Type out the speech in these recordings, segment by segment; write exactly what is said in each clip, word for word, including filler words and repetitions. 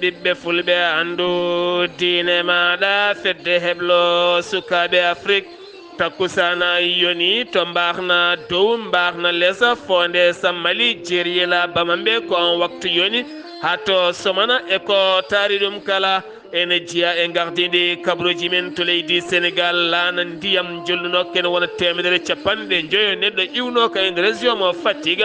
Ɓiɓɓe fulɓe, anndu diine maaɗa, fedde heblo sukaaɓe Afrik. Takkusaana yoni to mbaarna dow, mbaarna lesa, foonde Sammali, Jeeriyela Bamambe, ko on waktu yoni. Haa to Somana e ko taari ɗum kala. Ene jeyaa e ngardiindi kabaruuji men to leydi Senegaal, laana ndiyam jolluno kene wona teemedere capanɗe njoyo neɗɗo iwnooka e nder région mo Fatick.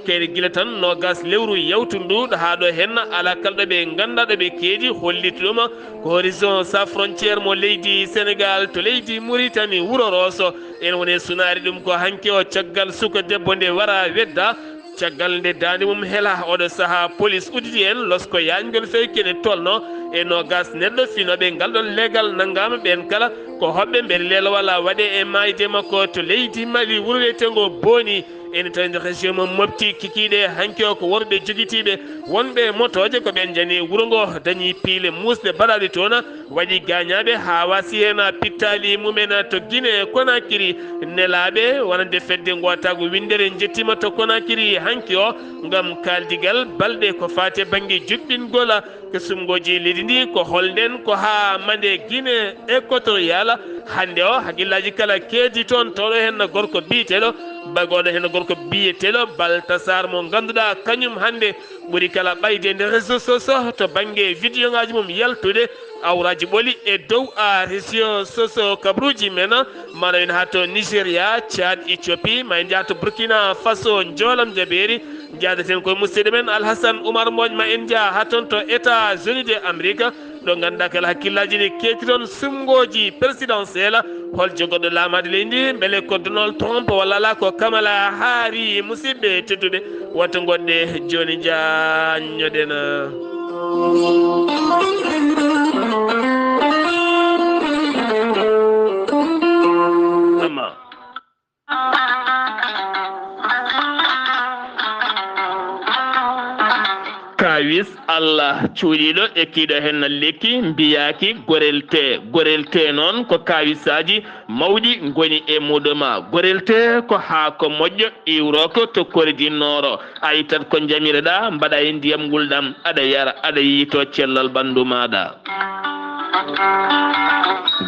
Kayri gila tan noogas lewru yawtundu haa ɗo henna alaa kala ɗo ɓe nganndaa ɗo ɓe keedi, holliti ɗum ko Horizon Sans Frontières mo leydi Senegaal to leydi Mauritanie, wuro Rosso. En woni e sunaari ɗum ko hanki o, caggal suka debbo nde wara wedda, caggal nde daande mum hela. Oɗo sahaa, polis udditi en losko yaajngol fewi kene tolno e noogas neɗɗo finooɓe ngal ɗon leegal nanngaama. Ɓeen kala ko hoɓɓe, mbeɗe leela walla waɗe e maayde makko to leydi Mali, wuro wiyeteengo Boni. Ene tawi nder région mo Mopti, kikiiɗe hanki o ko worɓe jogitiiɓe wonɓe motooje, ko ɓeen njani wuro ngo, dañi piile muusɗe baɗaaɗe toon, waɗi gaañaaɓe haa waasi heen pittaali mumen to Guinée Conakry. Nelaaɓe wonande fedde ngootaagu winndere njettiima to Conakry hanki o ngam kaaldigal balɗe ko faati e bannge juɓɓingol kesumngooji leydi ndi. Ko holnden ko haa mande Guinée Équatoriale hannde o, hakkillaaji kala keedi toon, tawɗo heen gorko biyeteeɗo, bagooɗo heen gorko biyeteeɗo Baltasar, mo ngannduɗaa kañum hannde ɓuri kala ɓayde e nder réseaux sociaux to bannge vidéo ngaaji mum yaltude awraaji ɓoli e dow a réseaux sociaux kabaruuji men, mana en haa to Nigeria, Tchad, Ethiopie, ma en njaha to Burkina Faso, njoolam jabeeri, njahdaten koye musidɗo men Alhassane Oumar Mbodj, ma en njaha haa toon to États-Unis de Amérique, ɗo ngannduɗaa kala hakkillaaji ne keedi toon sumngooji présidentielle. Hol jogorɗo laamaade leydi ndi? Mbele ko Donald Trump walla alaa ko Kamala Harris? Musidɓe tedduɓe, wata ngonɗe jooni jaanñoɗen. Amma. Kaawis Allah cuuɗiiɗo e kiiɗo heen lekki mbiyaaki gorel tee. Gorel tee noon ko kaawisaaji mawɗi ngoni e muɗum. Gorel tee ko haako moƴƴo iwrooko to Kori du Nord. A ittat ko njamireɗaa, mbaɗa e ndiyam ngulɗam, aɗa yara, aɗa yiytoo cellal ɓanndu maaɗa.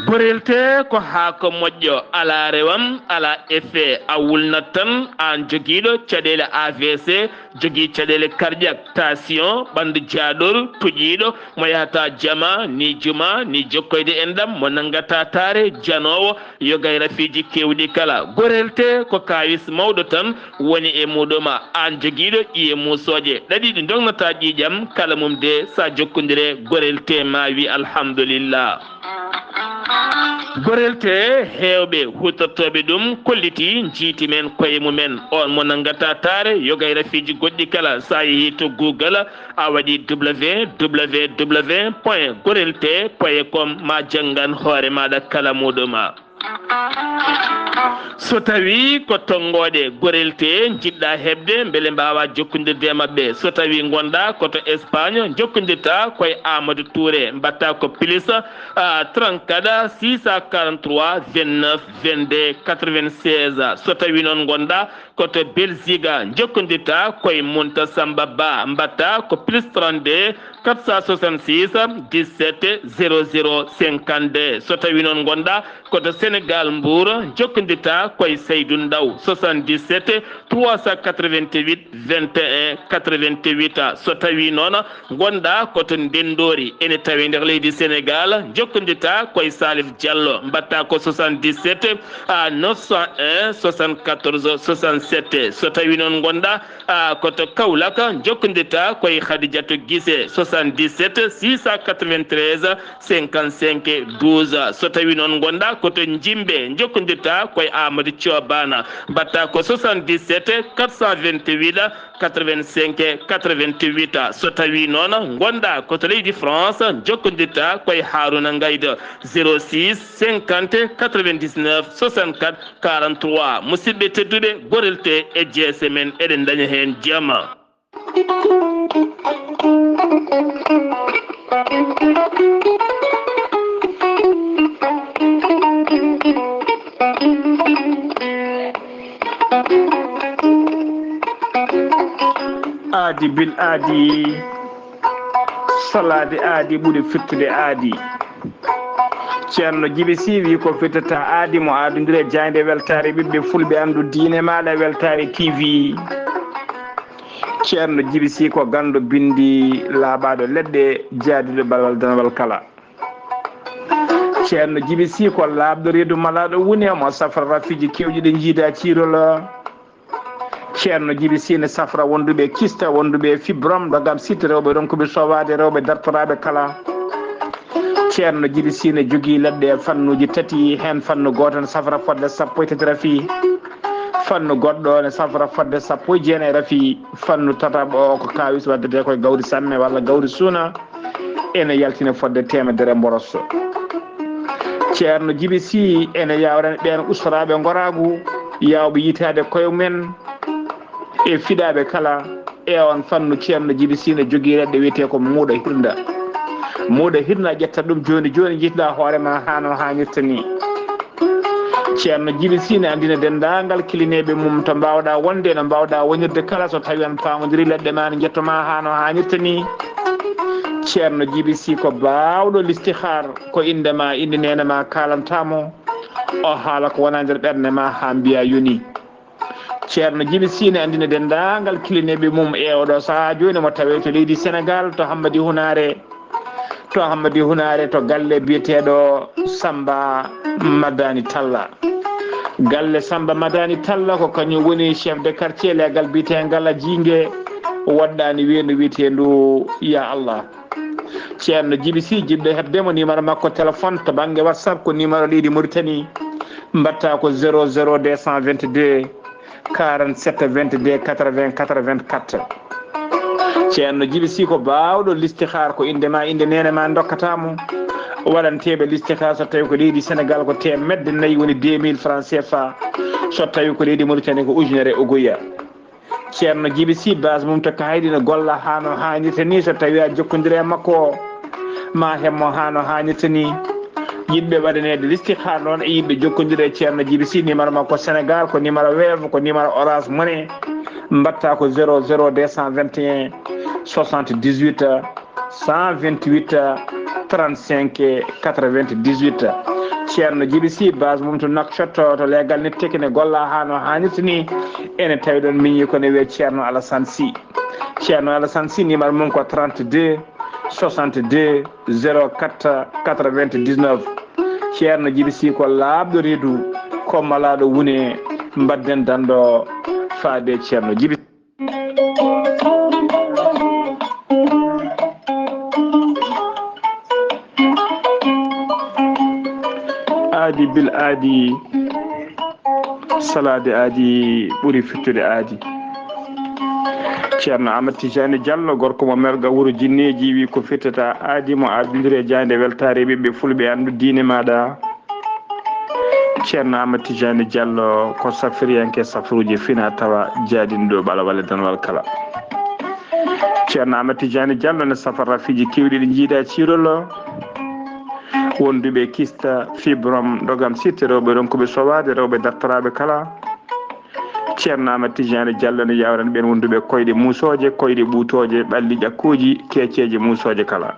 Gorel tee ko haako moƴƴo, alaa rewam, alaa effet, a wulnat tan, aan jogiiɗo caɗeele A V C, jogii caɗeele cardiaque, tension, ɓanndu jaaɗoru, toƴiiɗo, mo yahata jama, ni juma, ni jokkoyde enɗam, mo nanngata taare, janoowo, yoga e rafiiji keewɗi kala. Gorel tee ko kaawis mawɗo tan woni e muɗum. Aan jogiiɗo ƴiye muusooje ɗaɗi ɗi ndognataa ƴiiƴam, kala mum de sa jokkondire gorel tee ma wi alhamdulillah. Gorel tee heewɓe huutortooɓe ɗum kollitii, njiiti men koye mumen. On mo nanngata taare, yoga e rafiiji goɗɗi kala, sa yehii to Google, a waɗi W W W point gorel tee point com, ma janngan hoore maaɗa kala muɗum. So tawii ko tonngooɗe gorel tee njiɗɗaa heɓde, mbele mbaawaa jokkondirde e maɓɓe. So tawii ngonɗaa ko to Espagne, njokkondirtaa koye Amadou Touré, mbaɗtaa ko plus, ah, trente-quatre, six cent quarante-trois, vingt-neuf, vingt-deux, quatre-vingt-seize. So tawii noon ngonɗaa ko to Belgique, njokkondirtaa koye Munta Samba Ba, mbaɗtaa ko plus trente-deux, quatre cent soixante-six, dix-sept, zéro zéro, cinquante-deux. So tawii noon ngonɗaa ko to Sénégal, Mbour, njokkondirtaa koye Seydou Ndaw, soixante-dix-sept, trois cent quatre-vingt-huit, vingt et un, quatre-vingt-huit. So tawii noon ngonɗaa ko to Ndenndoori, ene tawee nder leydi Sénégal, njokkondirtaa koye Salif Diallo, mbaɗtaa ko soixante-dix-sept, à neuf cent un, soixante-quatorze, soixante-sept. So tawii noon ngonɗaa, ah, ko to Kaolack, njokkondirtaa koye Khadijatou Guissé, soixante-dix-sept, six cent quatre-vingt-treize, cinquante-cinq, douze. So tawii noon ngonɗaa ko to Njimbe, njokkondirtaa koye Amadou Thio Bana, mbaɗtaa ko soixante-dix-sept, quatre cent vingt-huit, quatre-vingt-cinq, quatre-vingt-huit. So tawii noon ngonɗaa ko to leydi France, njokkondirtaa koye Harouna Ngaydo, zéro six, cinquante, quatre-vingt-dix-neuf, soixante-quatre, quarante-trois. Musidɓe tedduɓe, gorel tee e jeese men, eɗen ndaña heen jam. Aadi bil aadi. Salaade aadi ɓuri firtude aadi. Ceerno Jibi Sii wii ko firtata aadi mo aadondire jaaynde weltaare ɓiɓɓe fulɓe anndu diine maaɗa weltaare T V. Ceerno Jibi Sii ko ganndo binndi laaɓaaɗo leɗɗe jaadiiɗo balwal danwal kala. Ceerno Jibi Sii ko laaɓɗo reedu malaaɗo wune mo safra rafiiji keewɗi ɗi jiida ciirol. Ceerno Jibi Sii ne safra wonduɓe kista, wonduɓe fibrom, dogam sitte, rewɓe ronkuɓe sowaade, rewɓe dartoraaɓe kala. Ceerno Jibi Sii ne jogii leɗɗe e fannuuji tati, heen fannu gooto ne safra fodde sappo e tati rafi. Fannu goɗɗo ne safra fodde sappo e jeenayi rafi. Fannu tataɓo o ko kaawis waddetee koye gawri samme walla gawri suuna. Ene yaltina fodde teemedere mboros. Ceerno Jibi Sii ene yaawrani ɓeen ustoraaɓe ngoraagu, yaawɓe yitaade koye mumen e fiɗaaɓe kala. E oon fannu, Ceerno Jibi Sii ne jogii leɗɗe wiyetee ko muuɗa hirnda. Muuɗa hirnda, ƴetta ɗum jooni jooni, njiytaa hoore ma haa no haanirta ni. Ceerno Jibi Sii ne anndina denndaangal kilineeɓe mum to mbaawɗaa wonde, no mbaawɗaa wonirde kala, so tawii on paamondiri leɗɗe ma ne njetto ma haa no haanirta ni. Ceerno Jibi Sii ko baawɗo listixaar, ko innde ma, innde neene ma kaalanta mo. O haala ko wona nder ɓernde ma haa mbiya yoni. Ceerno Jibi Sii ne anndina denndaangal kilineeɓe mum e oɗo sahaa jooni mo tawee to leydi Senegaal, to Hammadi Hunaare, to Hammadi Hunaare, to galle biyeteeɗo Samba Madani Talla. Galle Samba Madani Talla ko kañum woni chef de quartier leegal biyeteengal a Jiinge, woɗɗaani weendu wiyeteendu Ya Allah. Ceerno Jibi Sii, jiɗɗo heɓde mo, numéro makko téléphone to bannge WhatsApp ko numéro leydi Mauritanie, mbaɗta ko zéro zéro deux cent vingt-deux quarante-sept vingt-deux quatre-vingts quatre-vingt-quatre. Ceerno Jibi Sii ko baawɗo listixaar, ko innde ma, innde neene ma ndokkata mo. Waɗanteeɓe listixaar so tawii ko leydi Senegaal ko teemedde nayi, woni deux mille francs C F A. So tawii ko leydi Mauritanie ko ujunere oguya. Ceerno Jibi Sii, base mum to Kaydi, no golla haa no haanirta ni. So tawii a jokkondire e makko, ma heɓ mo haa no haanirta ni. Yiɗɓe waɗaneede listixaar noon e yiɗɓe jokkondire e Ceerno Jibi Sii, numéro makko Senegaal ko numéro Wave, ko numéro Orange Money. Mbaɗta ko zéro zéro deux cent vingt et un soixante-dix-huit cent vingt-huit trente-cinq quatre-vingt-dix-huit. Ceerno Jibi Sii, base mum to Nouakchott, to leegal Nittek, ne golla haa no haanirta ni. Ene tawi ɗoon miñi ko ne wiyee Ceerno Alassane Sii. Ceerno Alassane Sii, numéro mum ko trente-deux soixante-deux zéro quatre quatre-vingt-dix-neuf. Ceerno Jibi Sii ko laaɓɗo reedu, ko malaaɗo wune, mbaɗden danndo faade Ceerno Jibi. Aadi bil aadi, salaade aadi ɓuri fittude aadi. Ceerno Amadou Tidiane Diallo, gorko mo Merga wuro Jinneeji, wi ko firtata aadi mo aadondire jaaynde weltaare ɓiɓɓe fulɓe anndu diine maaɗa. Ceerno Amadou Tidiane Diallo ko safriyanke safruuji fina tawa jaadinɗo ɓalawale danwal kala. Ceerno Amadou Tidiane Diallo ne safra rafiiji keewɗi ɗi jiida ciirolo, wonduɓe kista, fibrom, dogam sitte, rewɓe ronkuɓe sowaade, rewɓe dartoraaɓe kala. Ceerno Amadou Tidiane Diallo ne yawrani ɓeen wonduɓe koyɗe muusooje, koyɗe ɓuutooje, ɓalli ƴakkuuji, keeceeje muusooje kala.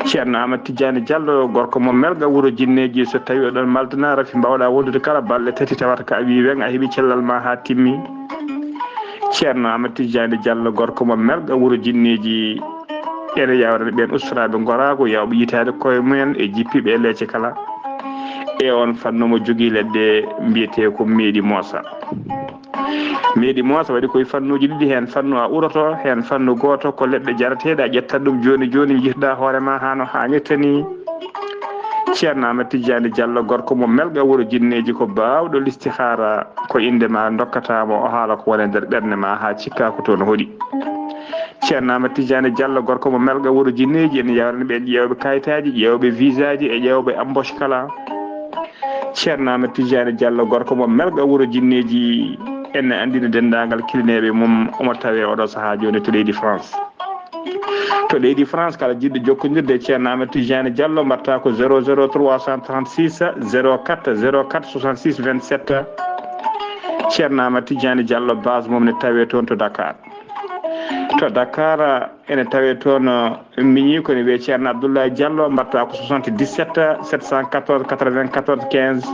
Ceerno Amadou Tidiane Diallo, gorko mo Melga wuro Jinneeji, so tawii oɗon maldana rafi mbaawɗaa wondude kala balɗe tati tawata ka a wii weŋ a heɓi cellal ma haa timmi. Ceerno Amadou Tidiane Diallo, gorko mo Melga wuro Jinneeji, ene yawrani ɓeen ustoraaɓe ngoraagu, yawɓe yitaade koye mumen e jippiiɓe e leece kala. E oon fannu mo jogii leɗɗe mbiyetee ko meeɗi moosa. Meeɗi moosa waɗi koye fannuuji ɗiɗi, heen fannu a uroto, heen fannu gooto ko leɗɗe jarateeɗe, a ƴettat ɗum jooni jooni, njihda hoore ma haa no haanirta ni. Ceerno Amadou Tidiane Diallo, gorko mo Melga wuro Jinneeji, ko baawɗo listihaara, ko innde ma ndokkata mo, o haala ko woni e nder ɓernde ma haa cikka ko toon hoɗi. Ceerno Amadou Tidiane Diallo, gorko mo Melga wuro Jinneeji, ene yawrani ɓeen ƴeewɓe kayitaaji, ƴeewɓe visaaji e ƴeewɓe embauche kala. Ceerno Amadou Tidiane Diallo, gorko mo Melga wuro Jinneeji, ene anndina denndaangal kilineeɓe mum, omo tawee oɗo sahaa jooni to leydi France. To leydi France, kala jiɗɗo jokkondirde e Ceerno Amadou Tidiane Diallo, mbaɗta ko zéro zéro trois cent trente-six zéro quatre zéro quatre soixante-six vingt-sept. Ceerno Amadou Tidiane Diallo, base mum ne tawee toon to Dakar. To Dakar, ene tawee toon, miñi ko ne wiyee Ceerno Abdoulaye Diallo, mbaɗta ko soixante-dix-sept sept cent quatorze quatre-vingt-quatorze quinze.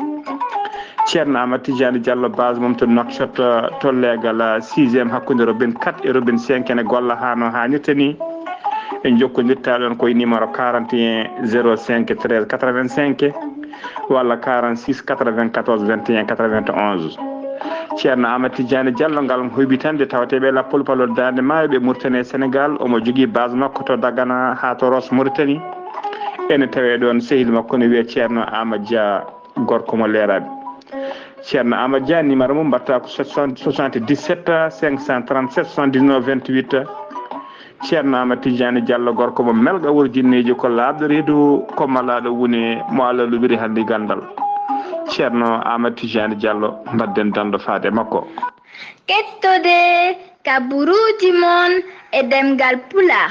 Ceerno Amadou Tidiane Diallo, base mum to Nouakchott, to leegal sixième hakkunde robinet quatre e robinet cinq, ene golla haa no haanirta ni. En jokkondirta ɗoon koye numéro quarante et un zéro cinq treize quatre-vingt-cinq walla quarante-six quatre-vingt-quatorze vingt et un quatre-vingt-onze. Ceerno Amadou Tidiane Diallo, ngal hoybitande tawateeɓe lappol palol Daande Maayo ɓe Mauritanie e Sénégal, omo jogii base makko to Dagana haa to Ross Mauritanie. Ene tawee ɗoon sehil makko ne wiyee Ceerno Amadou Dia, gorko mo Leeraaɓe. Ceerno Amadou Dia, numéro mum mbaɗta ko soixante-dix-sept cinq cent trente-sept soixante-dix-neuf vingt-huit. Ceerno Amadou Tidiane Diallo, gorko mo Melga, wuro jinneeji, ko laaɓɗo reedu, ko malaaɗo woni mo Allah luɓiri hannde ganndal. Ceerno Amadou Tidiane Diallo, mbaɗden danndo faade makko. Kettode kaburuuji mon e ɗemngal Pulaar,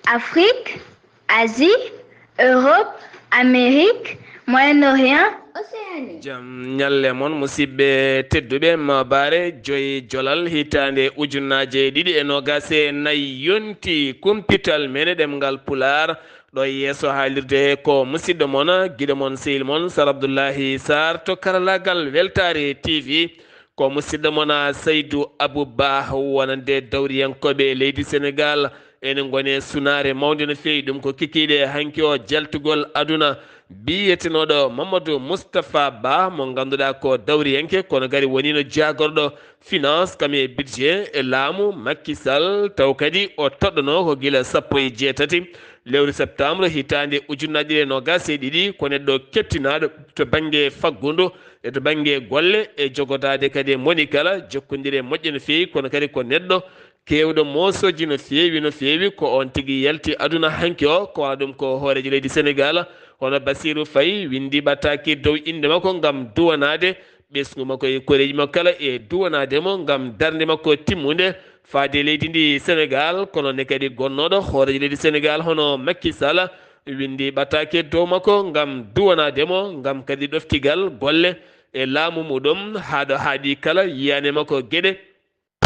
Afrique, Asie, Europe, Amérique, Moyen-Orient, Océanie. Jam ñalle mon, musidɓe tedduɓe. Maabaare joyi jolal hitaande ujunnaaje ɗiɗi e noogaas e nayi yonti kumpital men e ɗemngal Pulaar. Ɗo yeeso haalirde ko musidɗo mon, giɗo mon, sehil mon, Sar Abdullahi Sarr to karalaagal Weltaare T V. Ko musidɗo mon, Saydu Abu Ba, wonande dawriyankooɓe leydi Senegaal. Ene ngoni e sunaare mawnde no feewi. Ɗum ko kikiiɗe hanki o jaltugol aduna. Biyetenooɗo Mamadou Moustapha Ba, mo ngannduɗaa ko dawriyanke, kono kadi woniino jaagorɗo finance, kam e budget e laamu Macky Sall, taw kadi o toɗɗono ko gila sappo e jeetati lewru septembre hitaande ujunnaaje ɗiɗi e noogaas e ɗiɗi, ko neɗɗo kettinaaɗo to bannge faggudu e to bannge golle e jogotaade kadi e moni kala, jokkondire moƴƴe no feewi, kono kadi ko neɗɗo keewɗo moosooji no feewi, no feewi. Ko oon tigi yalti aduna hanki o, ko wano ɗum ko hooreejo leydi Senegaal, hono Bassirou Faye, winndi ɓataake dow innde makko ngam duwanaade ɓesngu makko e koreeji makko kala e duwanaade mo ngam darnde makko timmunde faade leydi ndi Senegaal. Kono ne kadi gonnooɗo hooreejo leydi Senegaal hono Macky Sall winndi ɓataake dow makko ngam duwanaade mo, ngam kadi ɗoftigal golle e laamu muɗum, haa ɗo haaɗi kala yiyaane makko geɗe.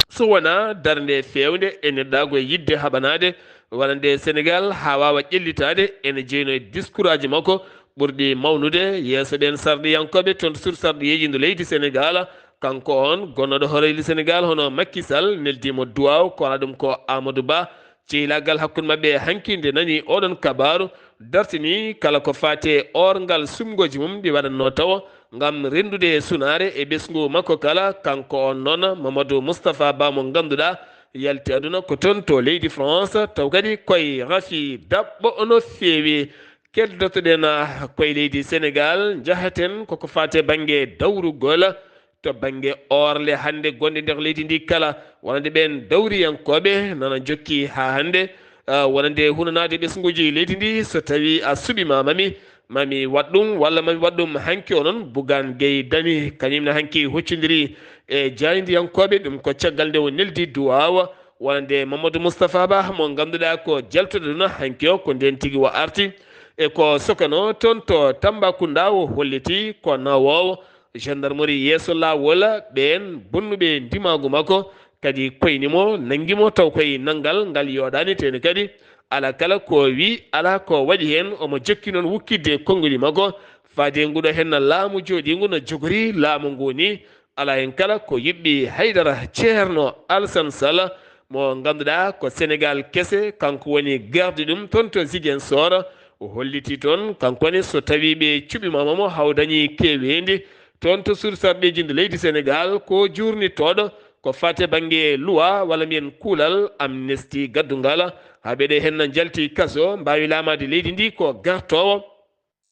So wonaa darnde feewnde e neɗɗaagu e yiɗde haɓanaade wonande Senegaal haa waawa ƴellitaade, ene jeynoo e diskuraaji makko ɓurɗi mawnude yeeso ɓeen sarɗiyankooɓe toon to suudu sarɗiyeeji ndu leydi Senegaal. Kanko oon gonnooɗo hooreejo Senegaal hono Macky Sall, neldii mo duwaaw, ko wano ɗum ko Amadou Ba. Ceylaagal hakkunde maɓɓe hanki nde nani oɗon kabaaru, dartini kala ko faati e oorngal suɓngooji mum ɗi waɗatnoo tawo ngam renndude e sunaare e ɓesngu makko kala. Kanko oon noon, Mamadou Moustapha Ba mo ngannduɗaa yalti aduna ko toon to leydi France, taw kadi koye rafi daɓɓo no feewi. Keddotoɗen, ah, koye leydi Senegaal, njahaten koko faati e bannge dawrugol. To bannge oorle hannde gonɗe nder leydi ndi kala, wonande ɓeen dawriyankooɓe nana njokki haa hannde, ah, wonande hunanaade ɓesnguuji leydi ndi. So tawii a suɓiima, mami, mami waɗ ɗum walla mami waɗ ɗum. Hanki o noon, Bougane Gueye Dany, kañum ne hanki huccondiri e jaayndiyankooɓe, ɗum ko caggal nde o neldi duwaawa wonande Mamadou Moustapha Ba mo ngannduɗaa ko jaltuɗo ɗum hanki o, ko ndeen tigi o arti. E ko sokano toon to Tambacounda, o holliti ko nawoowo gendarmerie yeeso laawol, ɓeen bonnuɓe ndimaagu makko kadi koyni mo, nanngi mo, taw koye nanngal ngal yooɗaani, tee ne kadi alaa kala ko wi, alaa ko waɗi heen. Omo jokki noon wukkitde konnguli makko faade nguɗo heen laamu jooɗiingu no jogori laamu ngu ni. Alaa heen kala ko yuɓɓi haydara. Ceerno Alassane Sall mo ngannduɗaa ko Senegaal kese, kanko woni garde ɗum toon to Ziguinchor. O holliti toon, kanko ne, so tawii ɓe cuɓiima mo, haw dañi keeweendi toon to suudu sarɗiiji ndu leydi Senegaal, ko juurnitooɗo ko faati e bannge luwa, walla mbiyen kuulal amnesty gaddungal, haa ɓeɗe heen njalti kaso, mbaawi laamaade leydi ndi ko gartoowo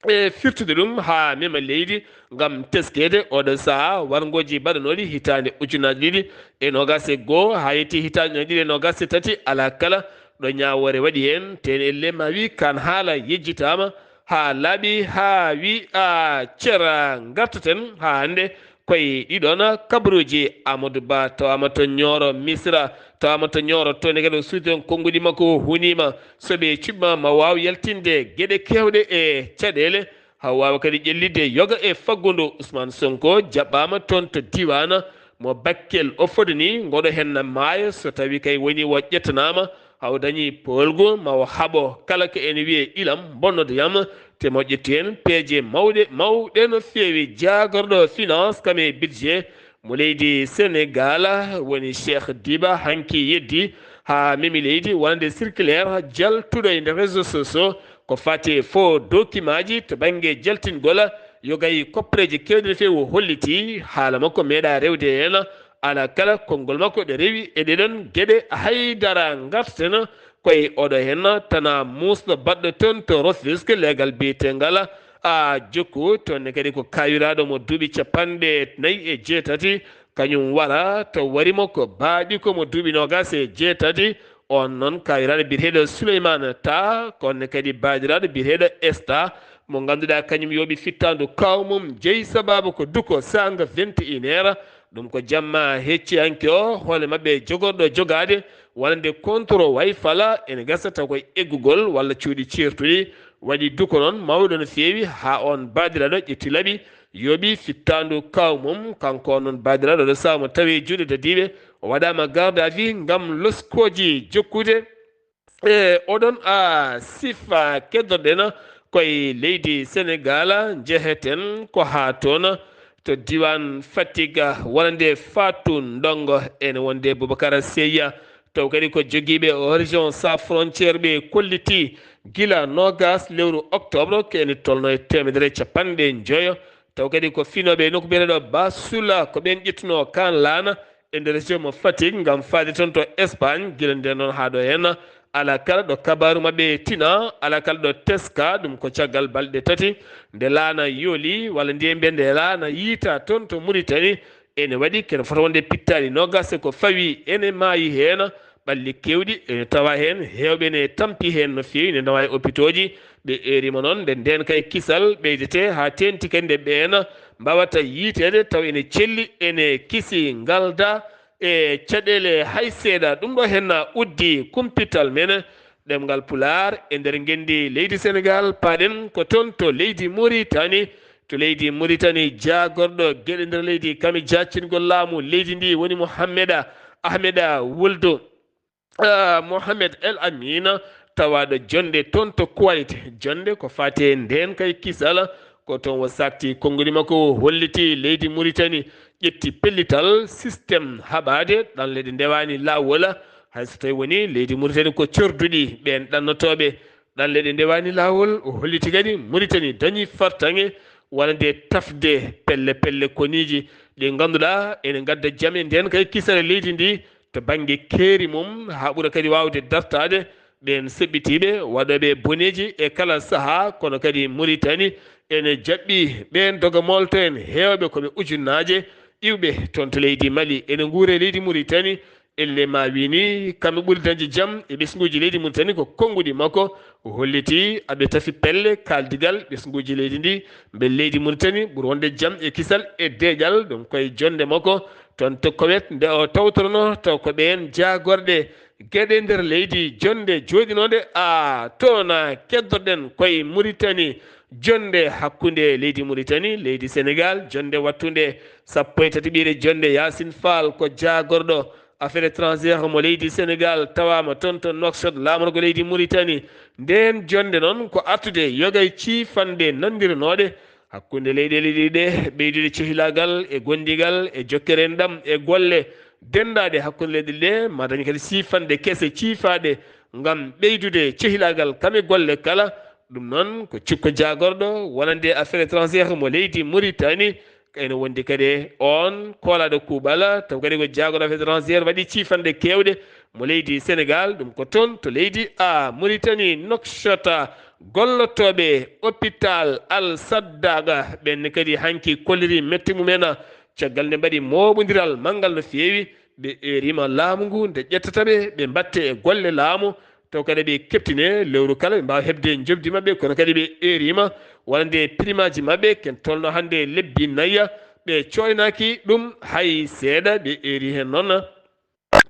e firtude ɗum haa mema leydi ngam teskeede oɗo sahaa warngooji baɗanooɗi hitaande ujunaaji ɗiɗi e noogaas e goo haa yetti hitaande ujunaaji ɗiɗi e noogaas e tati. Alaa kala ɗo ñaawoore waɗi heen, tee ne elle ma wi kaan haala yejjitaama haa laaɓi, haa wi a cera. Ngartaten haa hannde koye ɗiɗon kabaruuji. Amadou Ba tawaama to Ñooro Misra, tawaama to Ñooro, toon e kadi o suuti toon konnguɗi makko, o huniima. So ɓe cuɓiima, ma waaw yaltinde geɗe keewɗe e caɗeele, haa waawa kadi ƴellitde yoga e faggudu. Ousmane Sonko jaɓɓaama toon to diiwaan mo Bakkel o fodani, ngoɗo henna maayo, so tawi kay woni o ƴettanaama, haw dañi poolgu, ma o haɓo kala ko ene wiyee ilam, mbonnodeyam, te mo ƴetti heen peeje mawɗe, mawɗe no feewi. Jaagorɗo finance kam e budget mo leydi Senegal woni Cheikh Diba, hanki yeddi haa memi leydi, wonande circulaire jaltuɗo e nder réseaux sociaux ko fati e faux documentji to bannge jaltingol yogay koppareeji keewɗi no feewi. O holliti haala makko meeɗa rewde heen, alaa kala konngol makko ɗo rewi e ɗeɗon geɗe, haydara ngarten koye oɗo heen tana muusɗo baɗɗo toon to Rufisque, leegal biyeteengal a jokku toon ne kadi ko kaawiraaɗo mo duuɓi capanɗe nayi e jeetati, kañum wara to wari mo ko baaɗi ko mo duuɓi noogaas e jeetati. On noon kaawiraaɗo biyeteeɗo Souleymane Tah, ko on ne kadi baaɗiraaɗo biyeteeɗo Esta, mo ngannduɗaa kañum yooɓi fittaandu kaaw mum jeyi sababu ko duko saanga vingt et une heures. Ɗum ko jamma hecci hanki o, hoole maɓɓe jogorɗo jogaade wonande contrôle way fala ene gasa taw koye eggugol walla cuuɗi ceertuɗi. Waɗi duko noon mawɗo no feewi haa on baaɗiraaɗo ƴetti laɓi, yooɓi fittaandu kaaw mum. Kanko on noon baaɗiraaɗo ɗo saama tawi juuɗe dadiiɓe, o waɗaama garde à vue ngam loskooji jokkude e oɗon a sifa. Keddorɗen koye leydi Senegal, njeheten ko haa toon to diiwaan Fatick, wonande Fatou Ndongo ene wonde Boubacar Seye, taw kadi ko jogiiɓe Horizon Sans Frontières ɓe kolliti gila noogaas lewru octobre ko ene tolno e teemedere e capanɗe njoyo. Taw kadi ko finooɓe nokku biyeteeɗo Basula, ko ɓeen ƴettunoo kaan laana e nder région mo Fatick ngam faade toon to Espagne. Gila ndeen noon haa ɗo heen, alaa kala ɗo kabaaru maɓɓe tina, alaa kala ɗo teska. Ɗum ko caggal balɗe tati nde laana yooli, walla mbiyen nde laana yiytaa toon to Mauritanie. Ene waɗi kene fota wonde pittaali noogaas e ko fawi ene maayi heen. Ɓalli keewɗi ene tawa heen, heewɓe ne tampi heen no feewi, ne nawa e opitooji. Ɓe eeriima noon nde ndeen kay kisal ɓeydete haa teeŋti kadi nde ɓeen mbaawata yiyteede taw ene celli, ene kisi, ngalda e caɗeele hay seeɗa. Ɗum ɗo heen na uddi kumpital men ɗemngal Pulaar e nder ngenndi leydi Senegal. Paaɗen ko toon to leydi Mauritanie. To leydi Mauritanie, jaagorɗo geɗe nder leydi kam e jaccingol laamu leydi ndi woni Mohammeda Ahmeda Wuldu, ah, Mohamed El Amina, tawaaɗo jonnde toon to Kuwait. Jonnde ko faati e ndeen kay kisal, ko toon o saakti konnguli makko, o holliti leydi Mauritanie ƴetti pellital système haɓaade ɗanle ɗe ndewaani laawol. Hay so tawi woni leydi Mauritanie ko corduɗi ɓeen ɗannotooɓe ɗanle ɗe ndewaani laawol, o holliti kadi Mauritanie dañi fartaŋŋe wonande tafde pelle pelle koniiji ɗi ngannduɗaa ene ngadda jam e ndeen kay kisal e leydi ndi to bannge keeri mum, haa ɓura kadi waawde dartaade ɓeen seɓɓitiiɓe waɗooɓe boneeji e kala sahaa. Kono kadi Mauritanie ene jaɓɓi ɓeen doga moolto en heewɓe ko ɓe ujunnaaje iwɓe toon to leydi Mali ene nguura e leydi Mauritanie. Elle ma wii ni kamɓe ɓuri dañde jam e ɓesnguuji leydi Mauritanie ko konnguɗi makko. O holliti aɓe tafi pelle kaaldigal ɓesnguuji leydi ndi, mbele leydi Mauritanie ɓuri wonde jam e kisal e deeƴal. Ɗum koye jonnde makko toon to Kowet nde o tawtorno taw ko ɓeen jaagorɗe geɗe nder leydi. Jonnde jooɗinoonde a toon, keddorɗen koye Mauritanie, jonnde hakkunde leydi Mauritanie, leydi Senegal, jonnde wattunde sappo e tati ɓiire jonnde. Yacine Fall ko jaagorɗo affaires étrangères mo leydi Senegal, tawaama toon to Nouakchott, laamorgo leydi Mauritanie. Ndeen jonnde noon ko artude yoga e ciifanɗe nanndirnooɗe hakkunde leyɗeele ɗiɗi ɗe, ɓeydude cehilaagal e gondigal e jokkere enɗam e golle denndaaɗe hakkunde leyɗeele ɗe, ma dañ kadi siifanɗe kese ciifaaɗe ngam ɓeydude cehilaagal kam e golle kala. Ɗum noon ko cikko jaagorɗo wonande affaires étrangères mo leydi Mauritanie. Kayno wondi kadi on koolaaɗo kuuɓal, taw kadi ko jaagorɗo affaires étrangères waɗi ciifanɗe keewɗe mo leydi Senegal. Ɗum ko toon to leydi a Mauritanie, Nouakchott, gollotooɓe hôpital Al Saddaga ɓen kadi hanki kolliri mette mumen, caggal nde mbaɗi mooɓondiral manngal no feewi. Ɓe eeriima laamu ngu nde ƴettata ɓe, ɓe mbatte e golle laamu, taw kadi ɓe keptine lewru kala, ɓe mbaawa heɓde njoɓdi maɓɓe. Kono kadi ɓe eeriima wonande primaaji maɓɓe, ken tolno hannde lebbi nayi, ɓe cooynaaki ɗum hay seeɗa. Ɓe eeri heen noon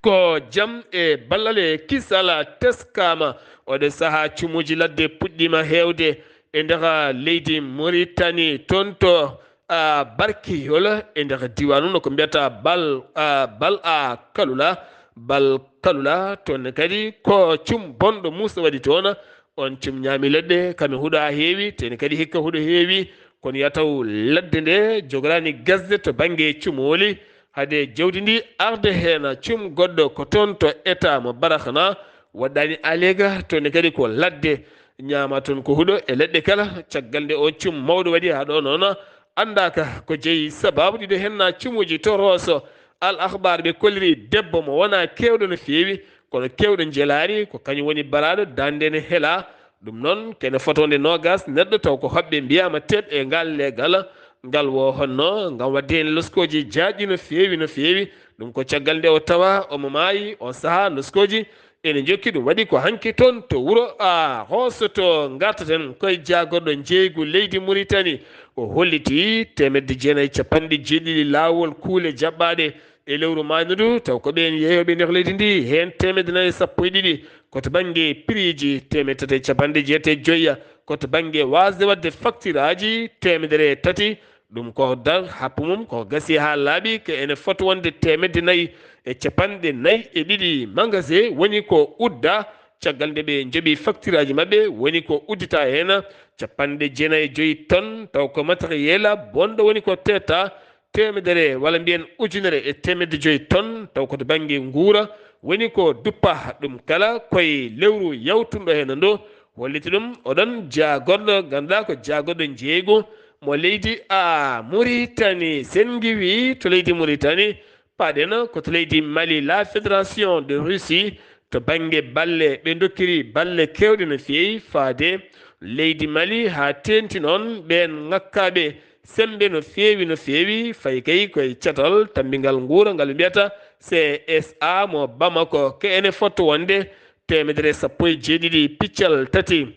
ko jam e ballal e kisal teskaama. Oɗo sahaa, cumuuji ladde puɗɗiima heewde e nder leydi Mauritanie, toon to a barkiyol e nder diwaanu no ko mbiyata bal a bal a kalula bal kalula toon ne kadi ko cum bonɗo muusa waɗi toon. On cum ñaami leɗɗe kame huɗo haa heewi tene kadi hikka huɗo heewi. Kono yataw ladde nde jogoraani gasde to bannge cumooli hade jawdi ndi arde heen cum goɗɗo ko toon to état mo barahna waɗɗaani aleega toon ne kadi ko ladde ñaama toon ko huɗo e leɗɗe kala. Caggal nde on cum mawɗo waɗi haa ɗo noon anndaaka ko jeyi sababu ɗiɗo henna cumuji to rooso. Al akhbar ɓe kolliri debbo mo wona kewɗo no feewi kono kewɗo njelaari ko kañum woni baraɗo dande ne hela. Ɗum noon kene fotonde nogas neɗɗo taw ko hoɓɓe mbiyama teɓ e ngal legal ngal wo honno ngam wadde hen loskoji jaaƴi no feewi no feewi. Ɗum ko caggal nde o tawa omo maayi on saaha loskoji ene jokki ɗum waɗi ko hanki toon to wuro a hoosoto gartaten koye jaagorɗo njeeygu leydi muritani. O holliti temedde jeenayi capanɗe jeeɗiɗi laawol kuule jaɓɓaaɗe e lewru maaynudu taw ko ɓeen yeeyooɓe nder leydi ndi heen temedde nayi sappo e ɗiɗi ko to bannge piriji temedde tati e capanɗe jeetati e joyya ko to bannge waasde waɗde faktiraaji temedere e tati. Ɗum ko dar happu mum ko gasi haa laaɓi ko ene foti wonde temedde nayi e capanɗe nayi e ɗiɗi. Magasin woni ko udda caggal nde ɓe njoɓi faktiraaji maɓɓe woni ko uddita heen capanɗe jeenayi e joyi ton taw ko matériel bonɗo woni ko teta temedere walla mbiyen ujunere e temedde joyi ton taw ko to bannge nguura woni ko duppa ɗum kala koye lewru yawtunɗo heen ndo. Holliti ɗum oɗon jaagorɗo ngannduɗaa ko jaagorɗo njeeygu mo leydi a Muritani. Sen ngiwi to leydi Muritani paɗen ko to leydi Mali la fédération de Russie to bannge balle ɓe dokkiri balle kewɗe no feewi faade leydi Mali haa teenti noon ɓeen ŋakkaaɓe semmbe no feewi no feewi fayi kay koye catal tammbingal nguura ngal ɓe mbiyata C S A mo Bamako ko ene fotto wonde temedere sappo e jeeɗiɗi piccal tati.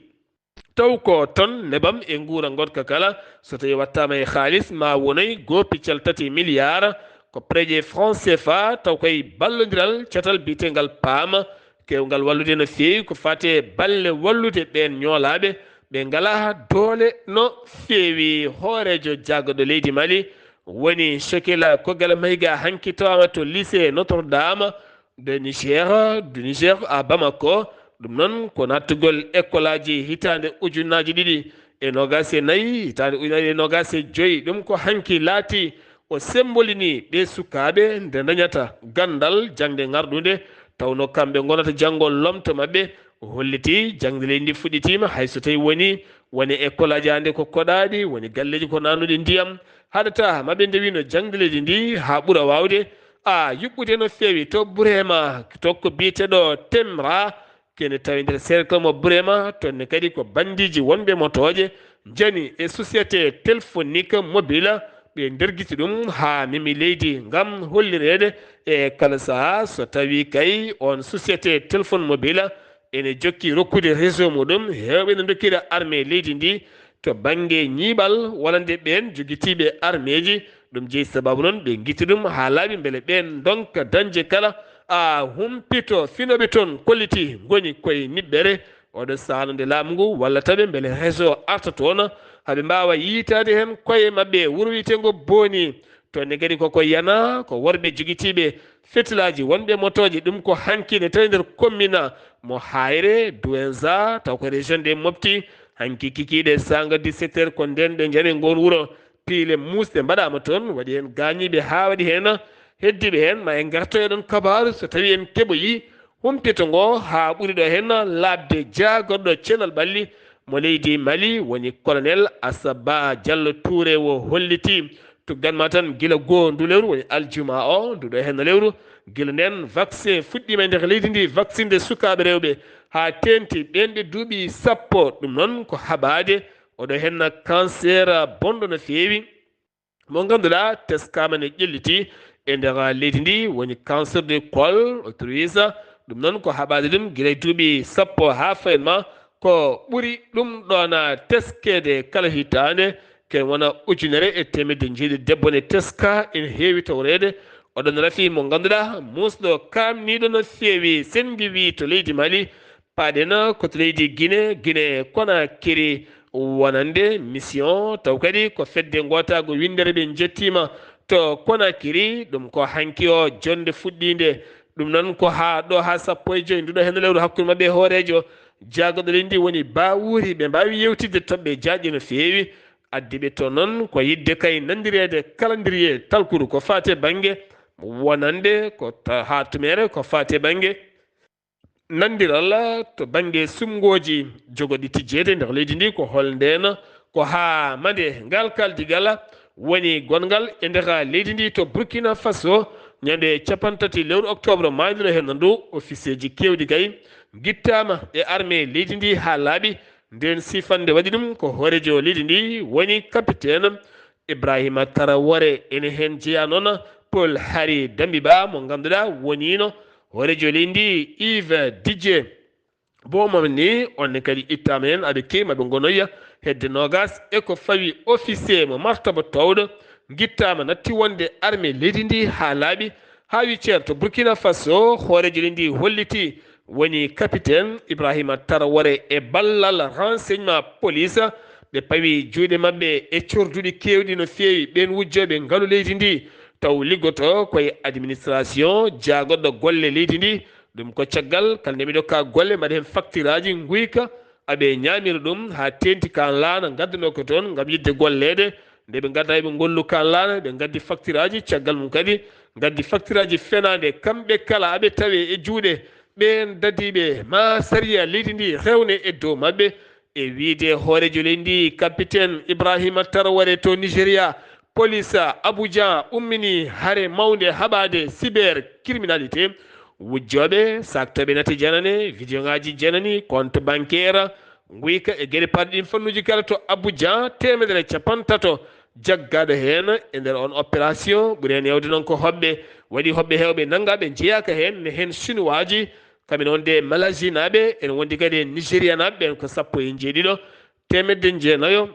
Taw ko toon nebam e nguura ngoɗka kala so tawi wattaama e haalis ma wonoy goo piccal tati milliard ko preje franc C F A taw koye ballondiral catal biyetengal paama kewngal wallude no feewi ko fate balle wallude ɓeen ñoolaaɓe ɓe ngalaa doole no feewi. Hooreejo jaagoɗo leydi Mali woni Chokila Kogala Maïga hanki tawama to lycée Notre Dame de Niger du Niger à Bamako. Ɗum noon ko nattugol école aji hitaande ujunnaaji ɗiɗi e noogaas e nayi hitaande ujunnaaji e noogaas e joyi ɗum ko hanki laati o sembolini ɓe sukaaɓe nde dañata ganndal jaŋde ŋarɗunde tawno kamɓe ngonata janngol lomto maɓɓe. O holliti jaŋde leydi ndi fuɗɗitiima hay so tawi woni woni école aji hannde ko koɗaaɗi woni galleeji ko nanuɗi ndiyam haɗata maɓe ndewino jaŋde leydi ndi haa ɓura waawde a yuɓɓude no feewi to Burema to ko biyeteɗo Temra kene tawi nder cercle mo Burema tonne kadi ko bandiji wonɓe motooje njani e société téléphonique mobile ɓe ndergiti ɗum haa memi leydi ngam hollireede e kala saha so tawi kay on société téléphone mobile ene jokki rokkude réseau muɗum heewɓe ne dokkira armée leydi ndi to bannge ñiiɓal walla nde ɓeen jogitiiɓe armeeji. Ɗum jeyi sababu noon ɓe ngiti ɗum haa laaɓi mbele ɓeen ndonka dañde kala a humpito finooɓe toon kolliti ngoni koye niɓɓere. Oɗo saano nde laamu ngu wallata ɓe mbele réseau arta toon haɓe mbaawa yiytaade heen koye maɓɓe wuro wiyeteengo Booni. Toon ne kadi koko yana ko worɓe jogitiiɓe fetilaaji wonɓe motooje ɗum ko hanki ne tawi nder commune mo Hayre Douenza taw ko région de Mopti. Hanki kikiiɗe saanga dix-sept heures ko ndeen ɓe njani ngoon wuro piile muusɗe mbaɗaama toon waɗi heen gaañiiɓe haa waɗi heen heddiiɓe heen ma en ngartoyo ɗoon kabaaru so tawi en keɓoyi humpito ngo haa ɓuri ɗo heen laaɓde jaagorɗo ceenal ɓalli mo leydi Mali woni colonel Asaba Diallo Touré wo holliti tugganma tan gila goo ndu lewru woni aljuma o nduɗo heen lewru. Gila ndeen vaccin fuɗɗiima e nder leydi ndi vaccinde sukaaɓe rewɓe haa teenti ɓeen ɓe duuɓi sappo ɗum noon ko haɓaade oɗo heen cancer bonɗo no feewi. Mo ngannduɗaa teskaama ne ƴelliti e nder leydi ndi woni cancer du col utérus. Ɗum noon ko haɓaade ɗum gila e duuɓi sappo haa fayin ma ko ɓuri ɗum ɗoona teskeede kala hitaande ken wona ujunere e temedde jeeɗiɗi debbo ne teska ene heewi tawreede. Oɗon rafi mo ngannduɗaa muusɗo kaamniiɗo no feewi senngi wii to leydi Mali. Paɗen ko to leydi Gine, Gine Konakiri wonande mission, taw kadi ko fedde ngootaago winndere ɓe njettiima to Conakry. Ɗum ko hanki o jonnde fuɗɗiinde. Ɗum noon ko haa ɗo haa sappo e joy nduɗo heen lewru hakkunde maɓɓe e hooreejo jaagorɗo leydi ndi woni Bawuri. Ɓe mbaawi yewtidde toɓɓe jaaƴɗe no feewi. Addi ɓe toon noon ko yiɗde kay nanndireede calendrier talkuru ko faati e bannge wonande ko ta-, haa tumeere ko faati e bannge nanndiral to bannge suɓngooji jogoɗi tijjeede nder leydi ndi, ko hol ndeen, ko haa mande ngal kaldigal woni gonngal e nder leydi ndi to Burkina Faso, ñande cappanɗe tati lewru octobre maayduɗo heen ndu, ofisieeji keewɗi kay ngittaama e armée leydi ndi haa laaɓi. Ndeen siifannde waɗi ɗum ko hooreejo leydi ndi woni capitaine Ibrahima Traoré. Ene heen jeyaa noon Paul Henri Damiba mo ngannduɗaa woniino hooreejo leydi ndi Yves Didier Boumamni. On ne kadi ittaama heen, aɓe keewi maɓe ngonoya hedde noogaas. E ko fawi officier mo martaba toowɗo ngittaama natti wonde armée leydi ndi haa laaɓi. Haa wicceere to Burkina Faso, hooreejo leydi ndi holliti woni capitaine Ibrahima Traoré e ballal renseignement police. Ɓe pawi juuɗe maɓɓe e corduɗi keewɗi no feewi ɓeen wujjooɓe ngalu leydi ndi, taw liggoto koye administration jaagorɗo golle leydi ndi. Ɗum ko caggal kala nde miɗo ka golle mbaɗa heen facturaaji nguyka, aɓe ñaamira ɗum haa teenti kaan laana ngadduno ko toon ngam yiɗde golleede. Nde ɓe ngadda eɓe ngollu kaan laana, ɓe ngaddi facturaaji, caggal mum kadi ngaddi facturaaji fenaande. Kamɓe kala aɓe tawe e juuɗe ɓeen dadiiɓe, ma sariya leydi ndi rewne e dow maɓɓe. E wiyde hooreejo leydi ndi, capitaine Ibrahima Traoré to Nigeria, police Abuja ummini hare mawnde haɓaade cybercriminalité. Wujjooɓe, saktooɓe nate janane, vidéo ŋaaji janani, compte bancaire, nguyka e geɗe parɗe ɗin fannuuji kala to Abuja, teemedere e cappanɗe tato jaggaaɗo heen e nder on opération. Ɓuri heen heewde noon ko hoɓɓe, waɗi hoɓɓe heewɓe nanngaa ɓe njeyaaka heen, ne heen Sinuwaaji, kamɓe ne wonde Malaysianaaɓe, ene wondi kadi e Nigerianaaɓe, ɓeen ko sappo e njeeɗiɗo, teemedde jeenayo,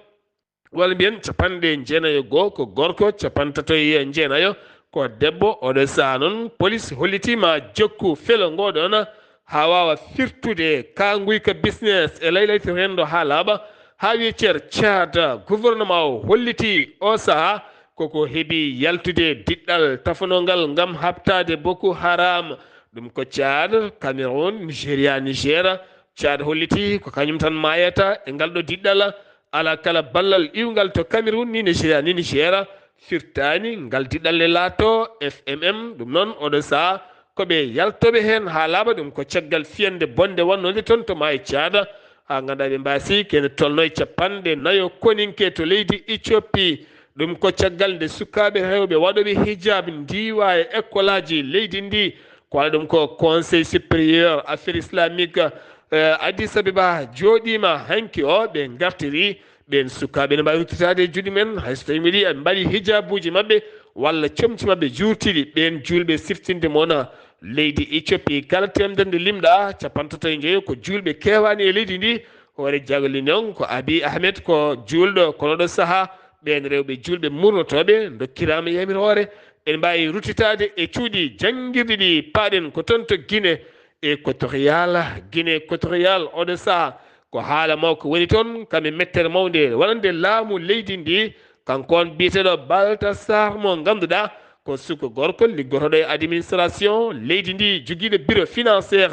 walla mbiyen cappanɗe jeenayo e goo ko gorko, cappanɗe tato e jeenayo ko debbo. Oɗo sahaa noon, police hollitiima jokku felo ngoo ɗoon haa waawa firtude kaa nguyka business e laylayti renndo haa laaɓa, haa wiyee cer Caada. Gouvernement o hollitii oo sahaa koko heɓi yaltude diɗɗal tafanongal ngam haɓtaade Boko Haram. Ɗum ko Caad, Cameroun, Nigeria, Niger. Caad hollitii ko kañum tan maayata e ngal ɗo diɗɗal. Alaa kala ballal iwngal to Cameroun, ni Nigeria, ni Niger firtaani ngal diɗɗal nde laatoo F M M. Ɗum noon, oɗo sahaa ko ɓe yaltooɓe heen haa laaɓa. Ɗum ko caggal fiyannde bonnde wonnode toon to maayo Caada, haa ngannduɗaa ɓe mbaasi kene tolno e cappanɗe nayo koninke to leydi Éthiopie. Ɗum ko caggal nde sukaaɓe rewɓe waɗooɓe hijab ndiiwa e ekkolaaji leydi ndi, ko waɗa ɗum ko Conseil Supérieur Affaires Islamiques, eh, Addis Abeba jooɗiima hanki o, ɓe ngartiri ɓeen sukaaɓe ne mbaawi ruttitaade e juuɗe men, hay so tawii mbiɗi ɓe mbaɗi hijabuuji maɓɓe walla comci maɓɓe juurtiiɗi. Ɓeen juulɓe siftinde mona leydi Éthiopie, kala teemedere nde limɗaa, cappanɗe tato e njoyo ko juulɓe keewaani e leydi ndi. Hoore jagoli noon ko Abiy Ahmed, ko juulɗo, kono ɗo sahaa ɓeen rewɓe juulɓe murnotooɓe ndokkiraama yamiroore. Ɓe mbaawi ruttitaade e cuuɗi janngirɗi ɗi paaɗen ko toon to Guinée Équatoriale. Guinée Équatoriale, oɗo sahaa ko haala mawko woni toon, kam e mettere mawnde wonande laamu leydi ndi. Kanko on biyeteeɗo Baltasar mo ngannduɗaa ko suka gorko liggotooɗo e administration leydi ndi, jogiiɗo bureau financier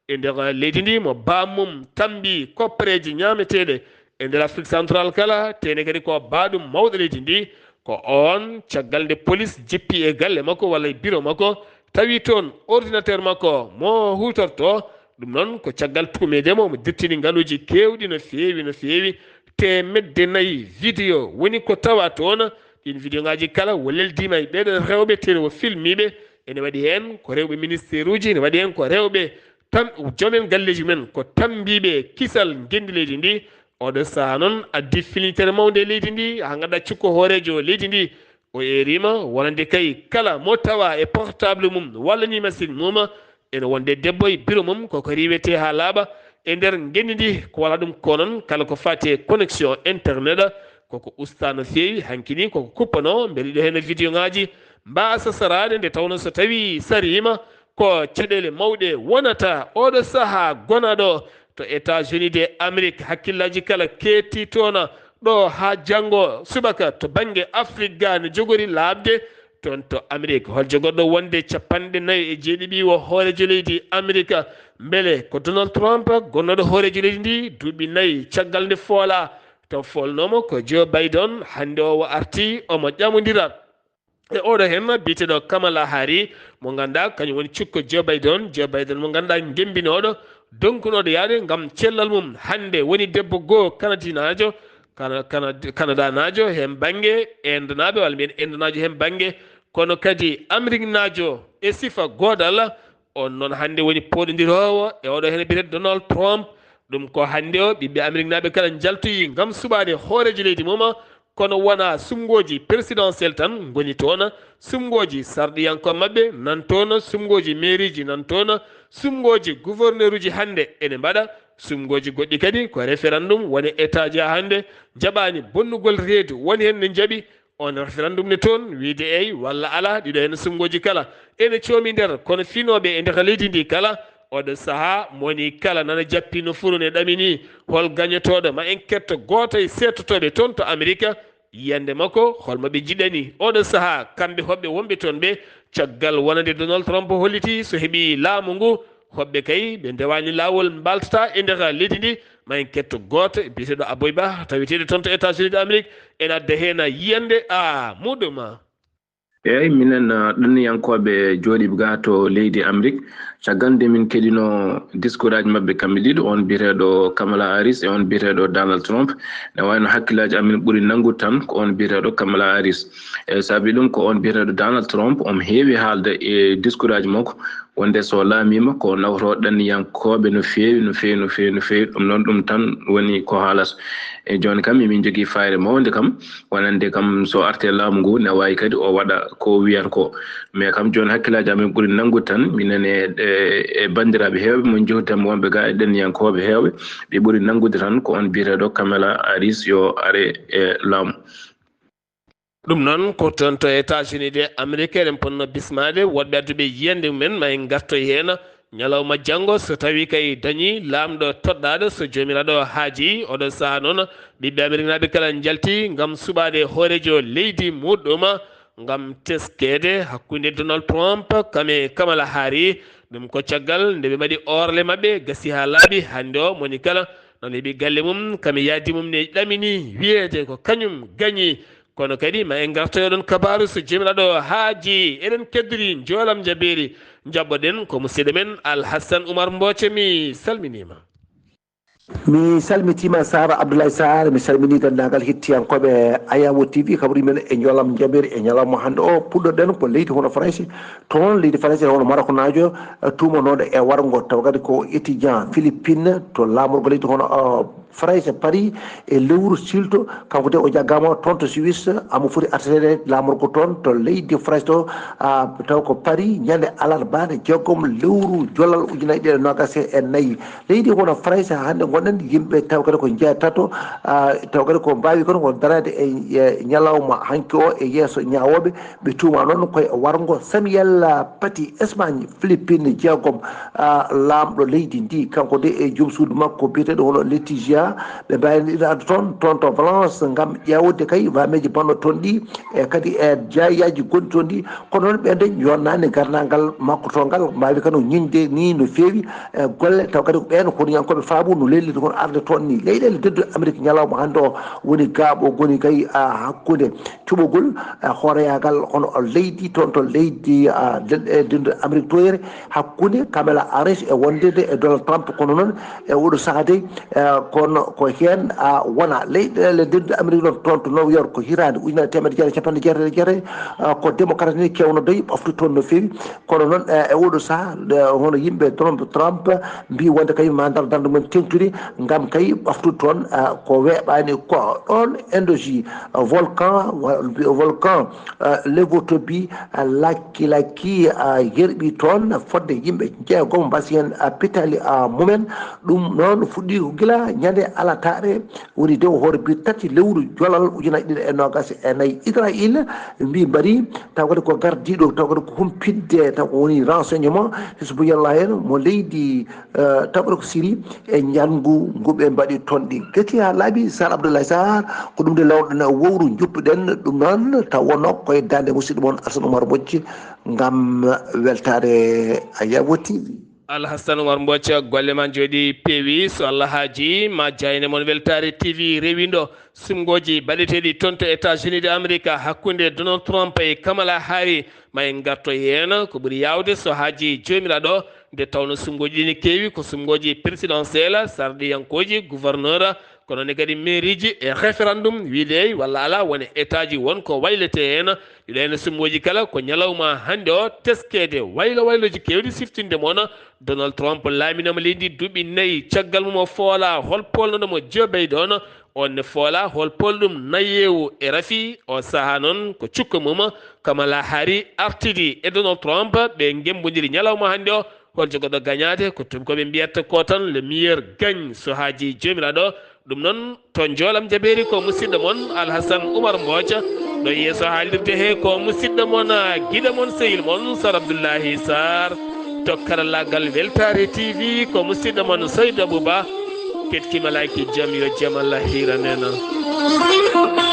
e nder leydi ndi, mo bammum tambi koppereeji ñaameteeɗe e nder Afrique Central kala, tene kadi ko baɗum mawɗo leydi ndi. Ko on, caggal nde police jippi e galle makko walla e bureau makko, tawi toon ordinateur makko mo huutorto. Ɗum noon ko caggal tuumeede mo, mo dirtini ngaluuji keewɗi no feewi, no feewi. Teemedde nayi vidéo woni ko tawa toon. Ɗiin vidéo ŋaaji kala o leldiima e ɓeeɗo rewɓe, tene o filmiiɓe. Ene waɗi heen ko rewɓe ministère uji, ene waɗi heen ko rewɓe tan, joomen galleeji men, ko tambiiɓe kisal ngenndi leydi ndi. Oɗo sahaa noon addi filñitere mawnde e leydi ndi, haa ngannduɗaa cukko hooreejo leydi ndi o eeriima, wonande kay kala mo tawa e portable mum walla ni machine mum, ene wonde debbo e bureau mum, koko riiwete haa laaɓa e nder ngenndi ndi, ko wala ɗum ko noon, kala ko faati e connexion internet, koko usta no feewi, hanki ni koko kuppano, mbele ɗo heen vidéo ŋaaji mbaasa saraade, nde tawno so tawi sariima, ko caɗeele mawɗe wonata. Oɗo sahaa gonaɗo To États-Unis de Amérique, hakkillaaji kala keetti toona ɗo haa janngo subaka to bannge Afrik ga ne jogori laaɓde toon to Amérique. Hol jogorɗo wonde capanɗe nayi e jeeɗiɗi o hooreejo leydi Amérique? Mbele ko Donald Trump gonnooɗo hooreejo leydi ndi duuɓi nayi caggal nde foolaa? Taw foolnooma ko Joe Biden, hannde o arti omo ƴamondira e oɗo heen biyeteeɗo Kamala Harris, mo ngannduɗaa kañum woni cukko Joe Biden. Joe Biden mo ngannduɗaa ngembinooɗo, donkunooɗo yaade ngam cellal mum. Hannde woni debbo goo kanadinaajo, kana-, kana-, kanadanaajo heen bannge, indanaaɓe walla mbiyen indanaajo heen bannge, kono kadi ameriknaajo e sifa goodal. On noon hannde woni pooɗondiroowo e oɗo heen biyeteeɗo Donald Trump. Ɗum ko hannde o ɓiɓɓe ameriknaaɓe kala njaltoyi ngam suɓaade hooreejo leydi mum. Kono wonaa suɓngooji présidentiel tan ngoni toon, suɓngooji sarɗiyankooɓe maɓɓe nan toon, suɓngooji mairieji nan toon, suɓngooji gouverneurji hannde ene mbaɗa, suɓngooji goɗɗi kadi ko référendum, woni état ji hannde njaɓaani bonnugol reedu, woni heen ne njaɓi on référendum ne toon, wiyde eey walla alaa, ɗiɗo heen suɓngooji kala ene coomi nder, kono finooɓe e nder leydi ndi kala, oɗo sahaa mo woni kala nana jappi no furo ne ɗamini, hol gañotooɗo? Ma en ketto gooto e seetotooɓe toon to Amérique, yiyannde makko, hol mo ɓe njiɗani oɗo sahaa, kamɓe hoɓɓe wonɓe toon ɓe, caggal wonande Donald Trump holliti so heɓi laamu ngu, hoɓɓe kay ɓe ndewaani laawol mbaltata e nder leydi ndi. Ma en ketto gooto biyeteeɗo Aboy Ba, taweteeɗo toon to États-Unis de Amérique, ene adda heen yiyannde a muɗum. Eeyi, minen, ah, ɗanniyankooɓe jooɗiiɓe gaa to leydi Amérique, caggal nde min keɗinoo discours aji maɓɓe kamɓe ɗiɗo, on biyeteeɗo Kamala Harris e on biyeteeɗo Donald Trump, ne wayno hakkillaaji amin ɓuri nanngude tan ko on biyeteeɗo Kamala Harris. E saabi ɗum ko on biyeteeɗo Donald Trump, omo heewi haalde e discours aji makko, wonde so laamiima ko nawtoo ɗanniyankooɓe no feewi, no feewi, no feewi, no feewi. Ɗum noon, ɗum tan woni ko haalata. E jooni kam, emin njogii fayre mawnde kam, wonande kam so arti e laamu ngu, ne waawi kadi o waɗa ko wiyata ko. Mais kam jooni hakkillaaji amin ɓuri nanngude tan, minen e, e, e banndiraaɓe heewɓe mo njohdam wonɓe gaa e ɗanniyankooɓe heewɓe, ɓe ɓuri nanngude tan ko on biyeteeɗo Kamala Harris yo are e laamu. Ɗum noon ko toon to États-Unis de Amérique eɗen ponno bismaade woɗɓe adduɓe yiyannde mumen, ma en ngartoy heen ñalawma janngo so tawii kay dañii laamɗo toɗɗaaɗo so Joomiraaɗo haajii. Oɗo sahaa noon ɓiɓɓe Ameriknaaɓe kala njalti ngam suɓaade hooreejo leydi muɗɗum ngam teskeede hakkunde Donald Trump kam e Kamala Harris. Ɗum ko caggal nde ɓe mbaɗi orle maɓɓe gasi haa laaɓi hannde o moni kala noon heɓi galle mum kam e yaadi mum ne ɗamini wiyeede ko kañum gañi. Kono kadi ma en ngartoy oɗon kabaaru so Joomiraaɗo haaji. Eɗen keddori njoolam njabeeri. Njaɓɓoɗen ko musidɗo men Alhassan Oumar Mboce, mi salminiima. Mi salmitiima Sara Abdoulaye Sarr, mi salminii denndaangal hettiyankooɓe Ayawo T V, kaɓri men e njoolam njabeeri e ñalawma hannde o. Puɗɗoɗen ko leydi hono Farayse, toon leydi Farayse hono Marokonaajo, eh, tuumanooɗo e warngo tawa kadi ko étudiant Philippine to laamorgo leydi hono, eh, Farayse Paris e lewru silto, kanko de o jaggaama toon to Suisse, amo foti arteede laamorgo toon to leydi Farayse to, ah, taw ko Paris ñande alarba nde jeegom lewru jolal ujunaaji ɗiɗi e noogas e nayi. Leydi hono Farayse hannde ngonɗen yimɓe taw kadi ko jeetato, ah, taw kadi ko mbaawi kono ko daraade e, e ñalawma hanki o e yeeso ñaawooɓe. Ɓe tuuma noon koye warngo Samuel, ah, Paty Espagne, Philippine jeegom, ah, laamɗo leydi ndi. Kanko de e joom suudu makko biyeteeɗo hono Leticia, ɓe mbayniɗaade toon, toon to Valence ngam ƴeewde kay waameeji banno toon ɗi, e kadi e jaayaaji gonɗi toon ɗi. Kono noon ɓeen de yonnaani garnangal makko to ngal, mbaawi kadi ñiñde ni no feewi, e golle taw kadi ko ɓeen hoɗiyankooɓe faabu no lelnirde kono arde toon ni. Leyɗeele denduɗe Amérique ñalawma hannde o woni gaaɓo goni kay, ah, hakkunde cuɓogol, eh, hooreyaagal hono leydi toon to leydi, ah, den-, eh, denduɗe Amérique toyere hakkunde Kamala Harris e wondude e Donald Trump. Kono noon e oɗo sahaa de, eh, kono ko heen, ah, wona leyɗeele denduɗe Amérique noon toon to New York ko hitaande ujunere teemedde jeetati e capanɗe jeetati e jeetati, ah, ko démocrate ni kewno doyi ɓoftu toon no feewi. Kono noon, eh, e oɗo sahaa, eh, hono yimɓe Trump, Trump mbi wonde kañum ma ndar darnde mum teŋtude ngam kay ɓaftude toon, ah, ko weeɓaani ko ɗoon. Indonesie, ah, volcan, wa-, volcan, ah, Levotobi, ah, lakki lakki, ah, yerɓi toon fodde yimɓe jeegom mbasi heen, ah, pitali, ah, mumen. Ɗum noon fuɗɗi ko gila ñande alataare woni dewo hoore bit tati lewru jolal ujunaaji ɗiɗi e noogas e nayi. Israil mbi mbari taw kadi ko gardiiɗo, taw kadi ko humpitde, taw ko woni renseignement Hizbullah en mo leydi, eh, taw kadi ko Syrie e njanngu ngu ɓe mbaɗi toon ɗi. Gati haa laaɓi, Sar Abdoulaye Sar, ko ɗum de lawɗen e wowru njuppuɗen ɗum noon, taw wonno koye daande musidɗo mon Assane Oumar Bocci ngam weltaare Ayawo T V. Alhassan Umar Mboca, golle ma njooɗi peewi, so Allah haaji ma jayne mon weltaare T V rewindo sumgooji baɗeteeɗi toon to États-Unis de Amerika hakkunde Donald Trump e Kamala Harris, ma en ngarto heen ko ɓuri yaawde so haaji joomiraaɗo, nde tawno sumgooji ɗi ne keewi ko sumgooji présidentiel, sarɗiyankooji, gouverneur, kono ne kadi mairieji e référendum, wiide walla alaa wone étatji won ko waylete heen. Ɗiɗo heen sumgooji kala ko ñalawma hannde o teskeede waylo waylooji keewɗi siftinde moon. Donald Trump laaminoma leydi duuɓi nayi, caggal mum o foola hol polnoɗo mo Joe Biden, on ne foola hol polɗum nayeewu e rafi. O sahaa noon ko cukko mum Kamala Harris artidi e Donald Trump, ɓe ngembodiri ñalawma hannde o. Hol jogoɗo gañaade? Ko tun ko ɓe mbiyata ko tan le meilleur gagne, so haaji joomiraaɗo. Ɗum noon to njoolam jabeeri ko musidɗo mon Alhassan Oumar Mboca, ɗo yeeso haalirde he ko musidɗo mon, giɗo mon, sehil mon Sar Abdoullahi Sar. To karallaagal Weltaare T V ko musidɗo mon Saydou Abouba. Ketki malaaki jam yo jam Allah hiiran en.